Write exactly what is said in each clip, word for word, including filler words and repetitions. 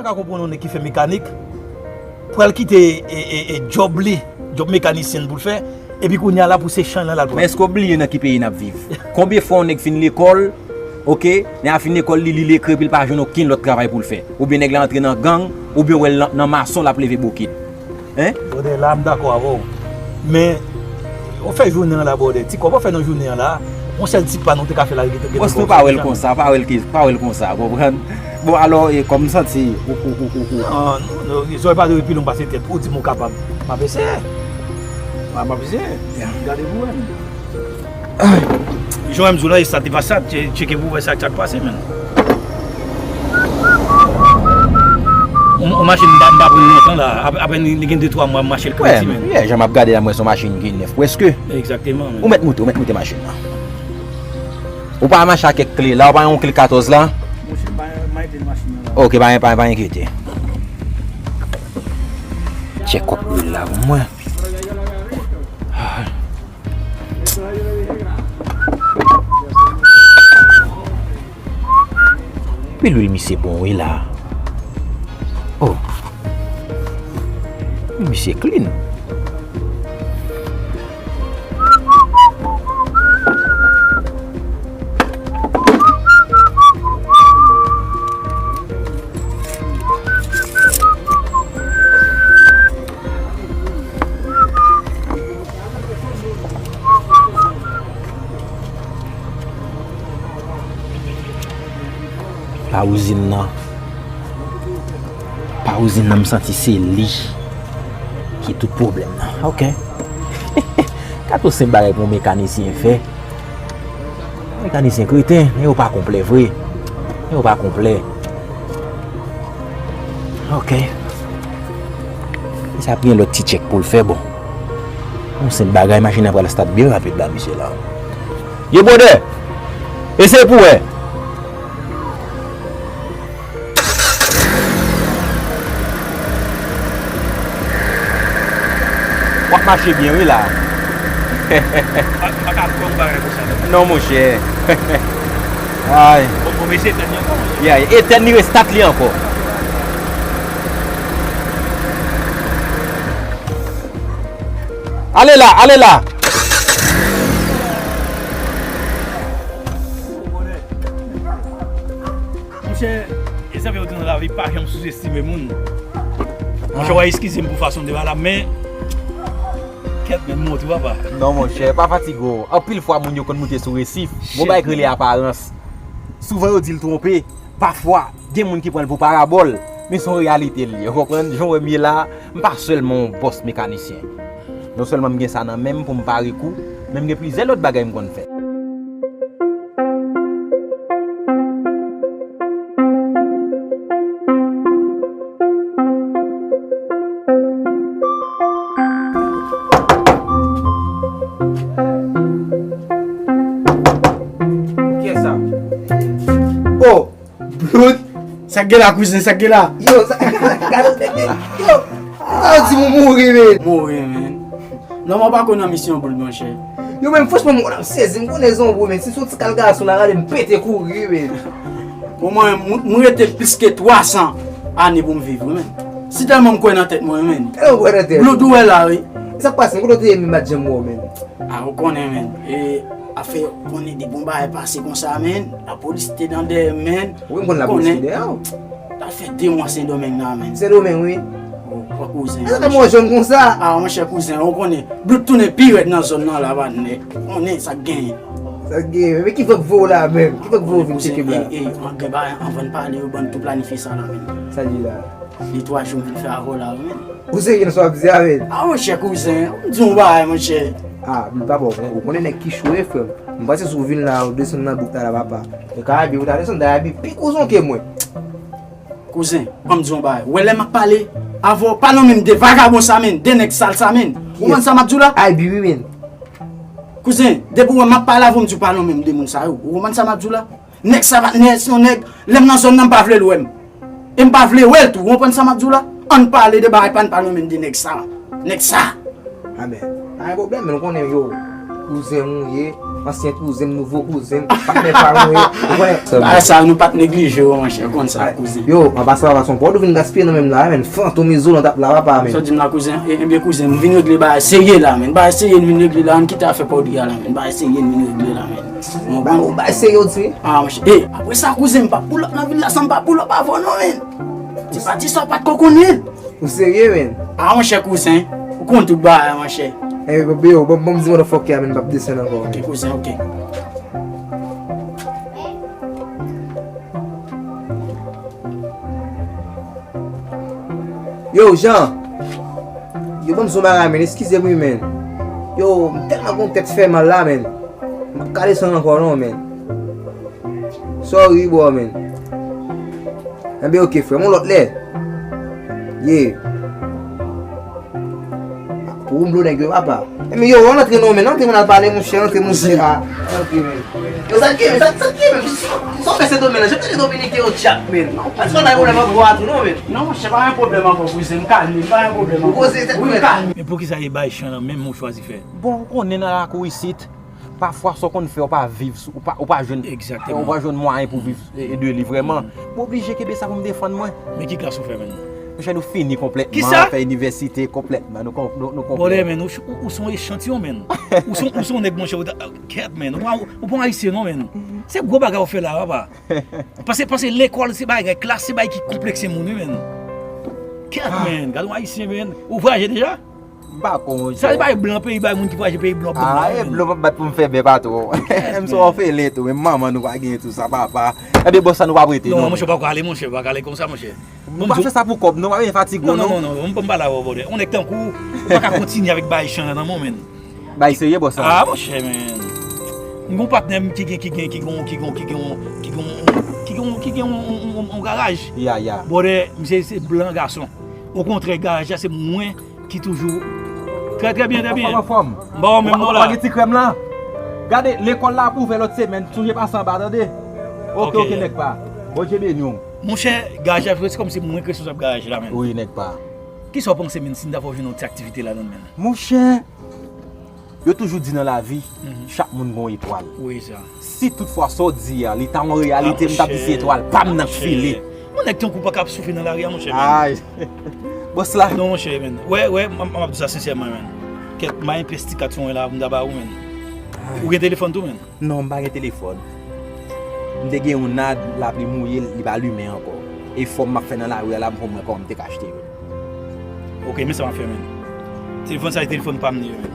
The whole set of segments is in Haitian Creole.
Ka konprann yon nèg ki fè mekanik, pral kite e, e, e djòb li, djòb mekanisyen pou l fè, epi kounye a la pou se chay lan l al pran. Men èske w bliye nan ki peyi n ap viv? Konbyen fwa yon nèg fin lekòl, oke, nèg la fin lekòl li, li li ekri epi l pa jwenn okenn lòt travay pou l fè? Oubyen nèg la antre nan gang, oubyen w wè l nan, nan mason l ap leve bokit. Hein? Brother, la m dakò avè w. Men, ou fè jounen an la, brother. Ti kòb ou fè nan jounen an la, yon sèl ti pa nou te ka fè la, gen Bòs nou pa wè l konsa, pa wè l ke, pa wè l konsa, konprann? Bon, alò, e, kòm m santi, ou, ou, ou, ou, ou. Non, non, non, zòrèy pa dwe pi long pase tèt. Ou di m ou kapab. M ap eseye. M ap eseye. Gade pou wè. Jan m di w la, e sa te pase, tche-, tcheke pou wè sa k pase, menn. On, on machin m pa, m pa pran lontan la, ap-, apèn li gen de twa mwa m mache l kredi, menn. Yeah, jan m ap gade la, m wè se yon machin ki nèf prèske. Egzakteman, menn. Ou mèt moute, ou mèt moute machin nan. Ou pa mache ak kèk kle la, ou pa yon kle katòz la? Monchè, pa, pa enkyete machin nan la. Oke, pa, pa, pa enkyete. Tchèk kòb lwil la pou mwen. Wi, lwil misye bon wi la. Oh. Wi, misye clean. Pa ouzin nan. Pa ouzin nan, m santi se li ki tout pwoblèm nan. Oke. Gad yon senp bagay pou yon mekanisyen fè. Mekanisyen kreten, men yo pa konplè vre. Men yo pa konplè. Oke. Misye ap gen lòt ti tchèk pou l fè, bon. Yon senp bagay, machin nan pral start byen rapid la, misye la. Ye bwodè! Eseye pou wè! W ap mache byen wi la. M pa, m pa ka kwè yon bagay konsa non. Non monchè. Ay. Bon, bon, mesye etèn li ankò, monchè. Yeah, etèn li, restat li ankò. Ale la, ale la. Monchè, e sa fè yo di nan lavi pa janm souzestime moun. Monchè, w a eskize m pou fason de pale la, men kèt, men m montre w, papa. Non, monchè, pa fatige w. Anpil fwa, moun yo konn moute sou resif. Gon bagay k rele aparans. Souvan, yo di l twonpe. Pafwa, gen moun ki pran l pou parabòl, men se yon reyalite l ye. Ou konprann? Jan w wè m ye la, m pa sèlman yon bòs mekanisyen. Non sèlman m gen sa nan men m pou m pare kou, men m gen plizyè lòt bagay m konn fè. Kiyès sa? Oh! Blood! Sa k gen la, kouzen, sa k gen la? Yo, sa, gade, yo, sa di m ou mouri, men. Mouri, men. Non, mwen pa konn nan misyon Blood, monchè. Yo, men, franchman, mwen ap sezi, m konnen se yon gwo, men si se yon ti kal gason la, gade m pete kouri, men. Bon, mwen, m, m rete plis ke twa san ane pou m viv, wi, men. Si tèlman m kwè nan tèt mwen, men. Tèlman w kwè nan tèt ou. Blood, ou wè la, wi. Sa k pase, m kote w te ye, men m pa t janm wè w, men. A, ou konnen, men. E, afè, konnen depi yon bagay pase konsa, men. Lapolis te nan dèyè m, men. Wi, m konn lapolis te dèyè w. Sa fè de mwa Sendomeng la, men. Sendomeng, wi. Oh, kouzen. E sa fè mwen jèn konsa? A, monchè, kouzen, ou konnen. Blood tounen pi rèd nan zòn nan la, patnè. Ou konnen sa k genyen. Sa k genyen? Men ki fè k voye w la, menm? Ki fè k voye w vin tcheke m la? E, e, anvan n pale, yo ban n tou planifye sa la, men. Sa l ye la? De twa jou m vin fè avè w la, men. Ou serye nan sa w ap di a, men? A, monchè, kouzen, m di w yon bagay, monchè. A, Blood, papa, ou konnen nèg ki cho wi, frè m. M panse si w vin la, ou desann nan bouk la, la, papa. E Karabi, ou ta desann Karabi pi kouzon ke mwen. Kouzen, ban m di w yon bagay. Ou wè lè m ap pale avè w, pa nonmen m de vagabon sa, men, de nèg sal sa, men. Ou konprann sa m ap di w la? Kiyès? Albi, wi, men. Kouzen, depi w wè m ap pale avè w, m di w pa nonmen m de moun sa yo. Ou konprann sa m ap di w la? Nèg sa, patnè, se yon nèg, lè m nan zòn nan, m pa vle l wè m. E m pa vle wè l tou, ou konprann sa m ap di w la? Ann pale de bagay pa n, pa nonmen m de nèg sa. Nèg sa. Amèn. Pa gen pwoblèm, men nou konnen yo. Kouzen m ou ye, ansyen kouzen m, nouvo kouzen m, patnè pa m ou ye. Ou konnen? Bagay sa nou pa t neglije yo, monchè, ou konn sa, kouzen. Yo, an pasan, an pasan, pa w vin gaspiye nan menm la, menn. Fantom Izolan t ap la, papa, menn. Sa w di m la, kouzen? E, ebyen, kouzen, m vin regle bagay serye la, menn. Bagay serye n vin regle la, ann kite afè pa w di a la, menn. Bagay serye n vin regle la, menn. Bagay serye w di? Ah, monchè. E, apre sa, kouzen, m p ap pull up nan vil la san m pa pull up avè w, non, menn. Se pa di sa w pa t ko konnen. Ou serye, menn? Ah, monchè, kouzen. Ou konn tout bagay, monchè. Eh, yo, ban m di motherfucker a, menn, m p ap desann ankò. Ok, kouzen, ok. Yo, Jean. Yo, ban m di yon bagay, menn. Eskize m, wi, menn. Yo, m tèlman gon tèt fè mal la, menn. M p ka desann ankò, non, menn. Sorry, bro, menn. Enben, ok, frè m, yon lòt lè. Yeah. Pou m blo nèg yo, papa. Enben, yo, ann antre non, menn, ann antre, menn, al pale, monchè, ann antre, monchè. Ah, ann antre, menn. Yo, sa k ye, sa, sa k ye, menn? Sa w fè Sendomeng la? Jan w tande Dominiken yo tchak, menn. Paske w nan pwoblèm ankò a tou, non, menn? Non, monchè, pa gen pwoblèm ankò, kouzen. M kalme, pa gen pwoblèm ankò. Ou poze tèt frèt. Wi, m kalme. Men poukisa e bay chan an menm ou chwazi fè? Bon, ou konnen nan lakou isit, pafwa, sa w konn fè, ou pa viv sou, ou pa, ou pa jwenn, ou pa jwenn mwayen pou viv, e, e de li vrèman. M oblije kenbe sa pou m defann mwen. Men ki klas ou fè, menn? Monchè, nou fini konplètman, fè inivèsite konplètman, nou kon-, nou, nou konplè. Brother, menn, ou, ou, ou se yon echantiyon, menn. Ou se, ou se yon nèg, monchè, ou ta, kèt, menn. Ou pa, ou pa yon ayisyen, non, menn. Se gwo bagay ou fè la, papa. Paske, paske lekòl, se bagay, klas, se bagay ki konplekse moun, wi, menn. Kèt, menn. Gade yon ayisyen, menn. Ou vwayaje deja? M pa ko, monchè. Sa se bay blan peyi, bay moun ki vwayaje peyi blan, blan, ah, e blan p ap bat pou m fè bè patwon. Menm si w ofele tou, menm manman nou pa gen tou sa, papa. Ebyen, bòs la nou p ap rete, non. Non, monchè, w pa ka ale, monchè, w pa ka ale konsa, monchè. Nou pa fè sa pou kòb, non, pa vin fatige w, non. Non, non, non, non, m pa, m pa la avè w, brother. Yon nèg tankou ou, ou pa ka kontinye avèk bagay chan nan, non, menn. Bagay serye, bòs la. Ah, monchè, menn. M gon patnè m ki gen, ki gen, ki gen, ki gen, ki gen, ki gen, ki gen, ki gen yon, yon, yon, yon garaj. Ya, ya. Brother, misye se blan gason. Okontrè, garaj la se mwen ki toujou. Trè, trè byen, trè byen. Anfòm, anfòm. M ba w menm non la. Ou pa gen ti krèm la? Gade, lekòl la ap ouvè lòt semèn. Sonje pase anba, tande? Ok, ok, nèg pa. Bondye beni w. Monchè, garaj la, se kòmsi mwen k responsab garaj la, menn. Wi, nèg pa. Kisa w panse, menn, si n ta fè w jwenn yon ti aktivite ladan l, menn? Monchè, yo toujou di nan lavi, chak moun gon etwal. Wi, sa. Si toutfwa sa w di a, li ta yon reyalite, m t ap di se etwal pa m nan k file. Yon nèg tankou w pa ka ap soufri nan lari a, monchè, menn. Ay. Bòs la. Non, monchè, menn. Wè, wè, m, m, m ap di w sa sensèman, menn. Kèt, m pa envesti kat sou mwen la pou m ta ba ou, menn. Ou gen telefòn tou, menn? Non, m pa gen telefòn. M te gen yon nad, lapli mouye l, li pa limen ankò. E fò m ap fè nan lari a la, m fò m wè kòman m te ka achte youn. Ok, men sa m ap fè, menn. Telefòn sa, se telefòn pa m li ye, menn.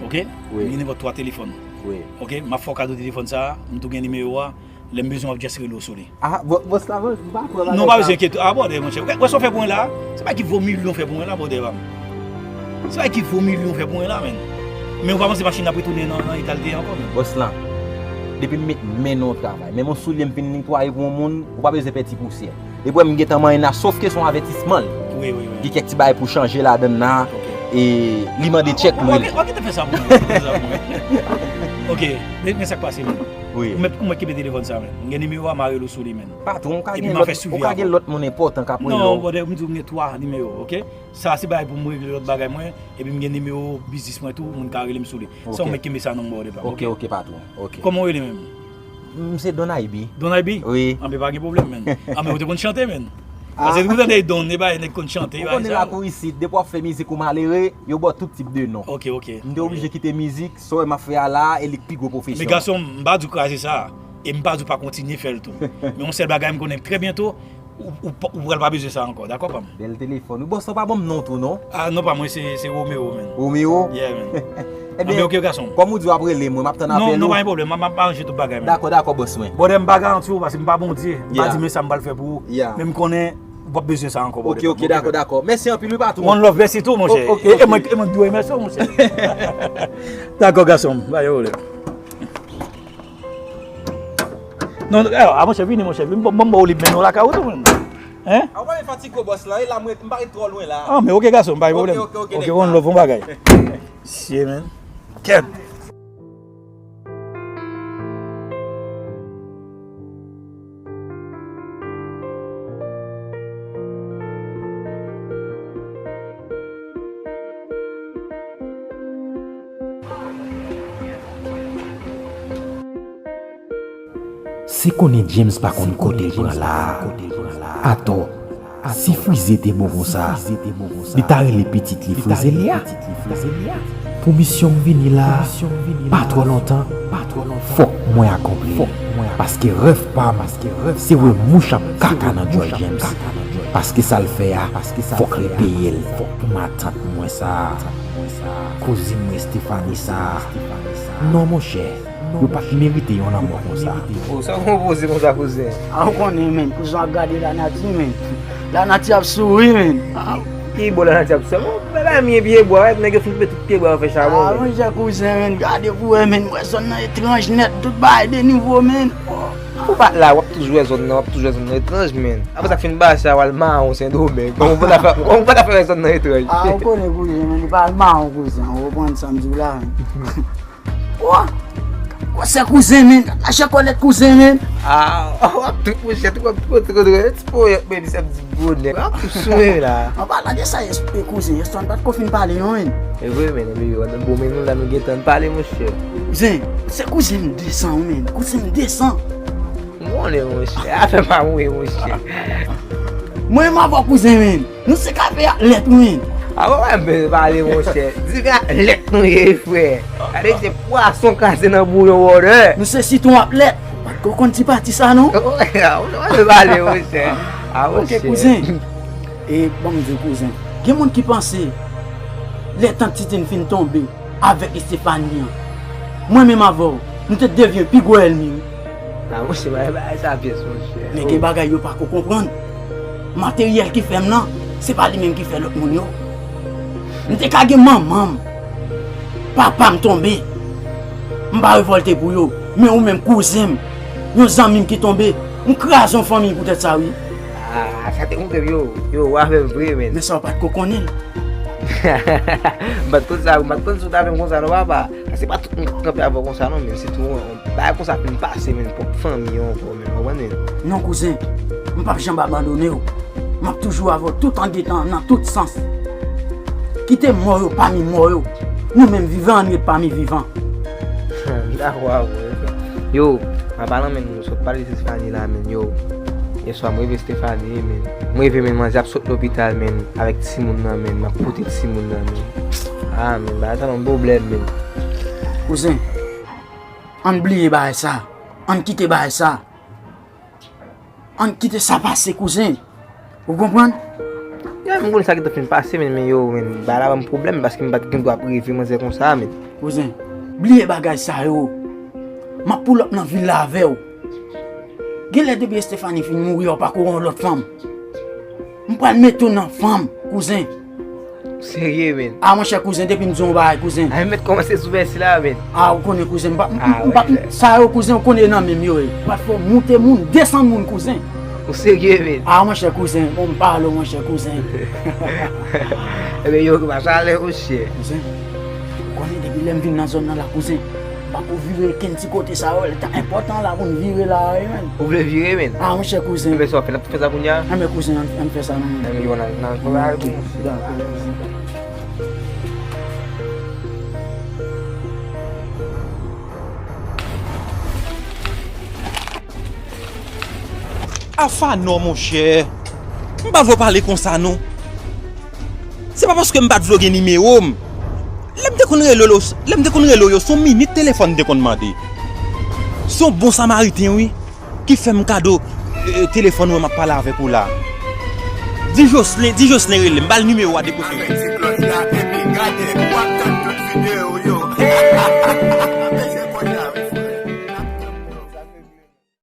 Ok? Wi. M gen nenpòt twa telefòn. Wi. Ok, m ap fè w kado telefòn sa, m tou gen nimewo a. Lè m bezwen w ap just rele w sou li. Ah, bò-, bòs la, m pa pran bagay sa. Non, pa bezwen enkyete. Ah, brother, monchè. Wè, wè sa w fè pou mwen la? Se bagay ki vo milyon w fè pou mwen la, brother pa m. Se bagay ki vo milyon w fè pou mwen la, menn. Men ou pa panse machin nan ap retounen nan, nan eta l te ye ankò, menn? Bòs la, depi m met men nan yon travay, menm yon soulye m fin netwaye pou yon moun, ou pa bezwen pè ti pousyè. Depi w wè m gentan manyen la, sof ke se yon avètisman l. Wi, wi, wi. Gen kèk ti bagay pou chanje ladan l la, e li mande tchèk lwil. W ap gentan fè sa pou mwen, w ap gentan fè sa pou mwen. Ok, men, men sa k pase, menn. Wi. Ou mèt, ou mèt kenbe telefòn sa, menn. M gen nimewo a, m a rele w sou li, menn. Patwon, ou ka gen lòt, ou ka gen lòt moun enpòtan k ap rele w. Non, brother, m di w m gen twa nimewo, ok? Sa se bagay pou m regle lòt bagay mwen, epi m gen nimewo biznis mwen tou, moun ka rele m sou li. Sa ou mèt kenbe sa non, brother pa m, ok? Ok, ok, patwon, ok. Kòman w rele menm? M se Don Aybi. Don Aybi? Wi. Anben pa gen pwoblèm, menn. Anben ou te konn chante, menn. Paske ou tande Don, e bagay nèg konn chante, e bagay sa. Ou konnen lakou isit, depi w ap fè mizik ou malere, yo ba w tout tip de non. Ok, ok. M te oblije kite mizik, sa w wè m ap fè a la, e li k pi gwo pwofesyon. Men gason m, m pa di w kraze sa, e m pa di w pa kontinye fè l tou. Men yon sèl bagay m konnen trè byento, ou, ou, ou pral pa bezwen sa ankò, dakò pa m? Bèl telefòn. Wi, bòs la pa ban m non tou, non? Ah, non pa mwen, se, se Romeo, menn. Romeo? Yeah, menn. Ebyen, ok, gason m. Kòm ou di w ap rele mwen, m ap tann apèl ou. Non, non, pa gen pwoblèm, m ap, m ap aranje tout bagay, menn. Dakò, dakò, bòs mwen. Brother, m pa garanti w, paske m pa Bondye. M pa di men sa m pral fè pou ou. Yeah. Men m konnen w ap bezwen sa ankò, brother. Ok, ok, dakò, dakò. Mèsi anpil, wi, patwon. One love, mèsi tou, monchè. Ok, ok. E, e mwen, e mwen k di w mèsi, monchè. Dakò, gason m, pa gen pwoblèm. Non, non, a, monchè, vini, monchè. Vini, ban m ba w lib mennen w lakay ou tou, menn. Hein? A, ou pa vin fatige w, bòs la, e la m ret, m pa ret twò lwen la. Ah, men ok, gason, pa gen pwoblèm. Ok, ok, ok, nèg. Ok, one love, bon bagay. Mesye, menn. Kèt. Se konnen James pa konn kote l pran la a. Atò, si Frize te bon konsa, li ta rele pitit li Frizelia. Pou misyon m vini la a, pa twò lontan, fòk mwen akonpli l. Paske rèv pa m, se wè mouch ap kaka nan djòl James. Paske sa l fè a, fòk li peye l pou matant mwen sa a. Kouzin mwen Stephanie sa a. Non, monchè. Yo pa t merite yon lanmò konsa. O, sa w konpoze konsa, kouzen? A, ou konnen, menn, kouzen ap gade lanati, menn. Lanati ap souri, menn. A, ki bò lanati ap souri? Bon, men pa byen pyebwa, wè, nèg yo fin koupe tout pyebwa yo fè chabon, menn. A, monchè, kouzen, menn, gade pou wè, menn, m wè zòn nan etranj nèt, tout bagay de nivo, menn. O. Ou pa t la, w ap toujou wè zòn nan, w ap toujou wè zòn nan etranj, menn. Apre sa, fin pase a, w al mawon Sendomeng. Kòman w pa ta fè, kòman w pa ta fè wè zòn nan etranj? A, ou konnen, kouzen, menn, li pa al mawon, kouzen, ou konprann sa m di w la, menn. Wa! Gwosè kouzen, menn. Gad lachè kòlèt kouzen, menn. A, w ap trip, monchè, trip, trip, trip, trip, ti poyèt, menn, sa m di bonè. W ap sou mwen la. An palan de sa, esp-, e kouzen, Eston pa t ko fin pale, non, menn. E vre, menn, e vre, bon, menn, nou la, nou gentan pale, monchè. Kouzen, se kouzen m desan, wi, menn. Kouzen m desan. M konnen, monchè. Afè pa mwen, monchè. Mwen, m avè w, kouzen, menn. Nou se kafe ak lèt, wi. A, wè, wè, men pale, monchè. Di gen ak lèt nou ye, frè. Gade, se pwason kraze nan bouyon wòtè. Nou se sitwon ak lèt. Ou pa t ko konn ti pati sa, non? Wè, a, wè, wè, pale, monchè. A, monchè. Ok, kouzen. E, ban m di w, kouzen. Gen moun ki panse, lè tant Titine fin tonbe, avèk Estefani an. Mwen menm avè w, nou te devyen pi gwo ènmi, wi. A, monchè, bagay, bagay sa pyès, monchè. Men gen bagay yo pa ko konprann. Materyèl ki fè m nan, se pa li menm ki fè lòt moun yo. M te ka gen manman m, papa m tonbe. M pa revòlte pou yo. Men ou menm, kouzen m, yon zanmi m ki tonbe, m kraze yon fanmi poutèt sa, wi. A, sa te kontre m, yo, yo, w avè m vre, menn. Men sa w pa t ko konnen l. M pa t konn sa, m pa t konn si w t avè m konsa non, papa. Paske pa tout moun ki kanpe avè w konsa non, menn. Sitou, yon bagay konsa fin pase, menn, pwòp fanmi w ankò, menn. W konprann, menn? Non, kouzen. M p ap janm abandone w. M ap toujou avè w tout an gentan, nan tout sans. Kite mò yo pami mò yo. Nou menm vivan, ann ret pami vivan. M dakò avè w, frè. Yo, an palan, menn, nou sot pale de Stefani la, menn, yo. Yèswa, m reve Stefani, menn. M reve, menn, manzè ap sot lopital, menn, avèk timoun nan, menn. M ap pote timoun nan, menn. A, menn, bagay sa nan pwoblèm, menn. Kouzen, ann bliye bagay sa. Ann kite bagay sa. Ann kite sa pase, kouzen. Ou konprann? Ya, m konnen sa ki t ap fin pase, menn, men yo, menn, bagay la ban m pwoblèm, paske m pa t gen dwa ap reve manzè konsa, menn. Kouzen, bliye bagay sa yo. M ap pull up nan vil la avè w. Genlè depi Estefani fin mouri a, w pa ko wè yon lòt fanm. M pral mete w nan fanm, kouzen. Ou serye, menn? A, monchè, kouzen, depi m di w yon bagay, kouzen. A, mèt kòmanse sou vèsi la, menn. A, ou konnen, kouzen, m pa, m, m, m pa, sa yo, kouzen, ou konnen nan men m yo ye. M pa fè w moute moun, desann moun, kouzen. Ou serye, menn? A, monchè, kouzen, bon, m pale w, monchè, kouzen. Ebyen, yo, pa chalè, monchè. Kouzen, ou konnen depi lè m vin nan zòn nan la, kouzen. M pa ko vire kenn ti kote sa yo, lè ta enpòtan la pou n vire la a, wi, menn. Ou vle vire, menn? A, monchè, kouzen. Ebyen, sa w ap fè, n ap fè sa kounye a? Enben, kouzen, ann, ann fè sa, non, menn. Enben, yo, n al, n al, n al, dakò, kouzen. Afa non, monchè. M pa vle w pale konsa, non. Se pa paske m pa t vle w gen nimewo m. Lè m te konn rele w, lè m te konn rele w yo, se yon minit telefòn m te konn mande. Se yon bon samariten, wi, ki fè m kado, e, telefòn ou wè m ap pale avèk ou la. Di Jocelyn, di Jocelyn rele m, ba l nimewo a, depoze.